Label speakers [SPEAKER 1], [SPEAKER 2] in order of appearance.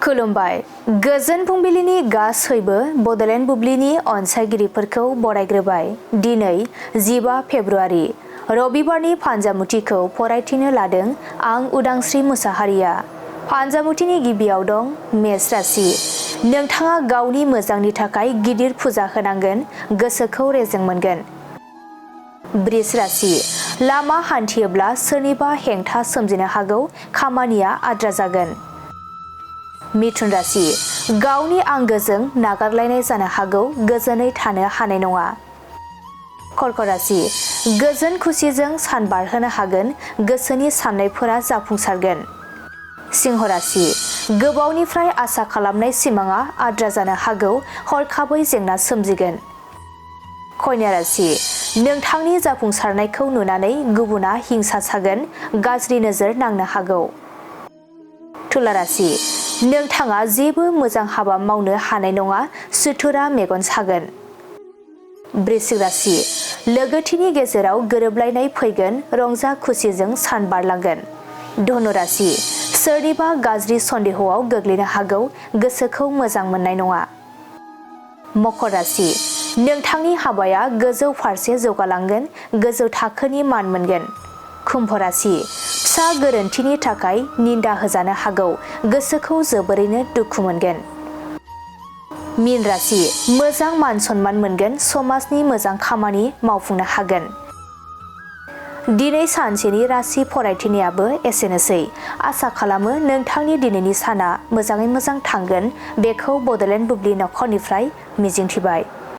[SPEAKER 1] खुलुमबाय गोजोन फुंबिलिनि गासैबो बडलेण्ड बुब्लिनि अनसायगिरिफोरखौ बरायग्रोबाय। दिनै 15 फेब्रुआरि रबिबारनि फानजामुथिखौ फरायथिनो लादों आं उदांस्रि मुसाहारिया। फानजामुथिनि गिबियाव दं मेष राशि। नोंथाङा गावनि मोजांनि थाखाय गिदिर फुजा होनांगोन, गोसोखौ रेजें मोनगोन। बृष राशि। लामा हान्थियोब्ला सोरनिबा हेंथा सोमजिनो हागौ, खामानिया आद्रा जागोन। मिथुन राशि। गावनि आंगोजों नागारलायनाय जानो हागौ, गोजोनै थानो हानाय नङा। कर्क राशि। गोजोन खुसिजों सान बारहोनो हागोन, गोसोनि साननायफोरा जाफुंसारगोन। सिंह राशि। गोबावनिफ्राय आसा खालामनाय सिमाङा आद्रा जानो हागौ, हरखाबै जेंना सोमजिगोन। कन्या राशि। नोंथांनि जाफुंसारनायखौ नुनानै गुबुना हिंसा सागोन, गाज्रि नोजोर नांनो हागौ। तुला राशि। नोंथाङा जेबो मोजां हाबा मावनो हानाय नङा, सुथुरा मेगन सागोन। वृश्चिक राशि। लोगोथिनि गेजेराव गोरोबलायनाय फैगोन, रंजा खुसिजों सान बारलांगोन। धनु राशि। सोरनिबा गाज्रि सन्देहआव गोग्लैनो हागौ, गोसोखौ मोजां मोननाय नङा। मकर राशि। नोंथांनि हाबाया गोजौ फारसे जौगालांगोन, गोजौ थाखोनि मान मोनगोन। कुम्भ राशि। फिसा गोरोन्थिनि थाखाय निन्दा होजानो हागौ, गोसोखौ जोबोरैनो दुखु मोनगोन। मीन राशि। मोजां मान सन्मान मोनगोन, समाजनि मोजां खामानि मावफुंनो हागोन। दिनै सानसेनि राशि फरायथिनायाबो एसेनोसै। आसा खालामो नोंथांनि दिनैनि साना मोजाङै मोजां थांगोन, बेखौ बडलेण्ड बुब्लि नखरनिफ्राय मिजिंथिबाय।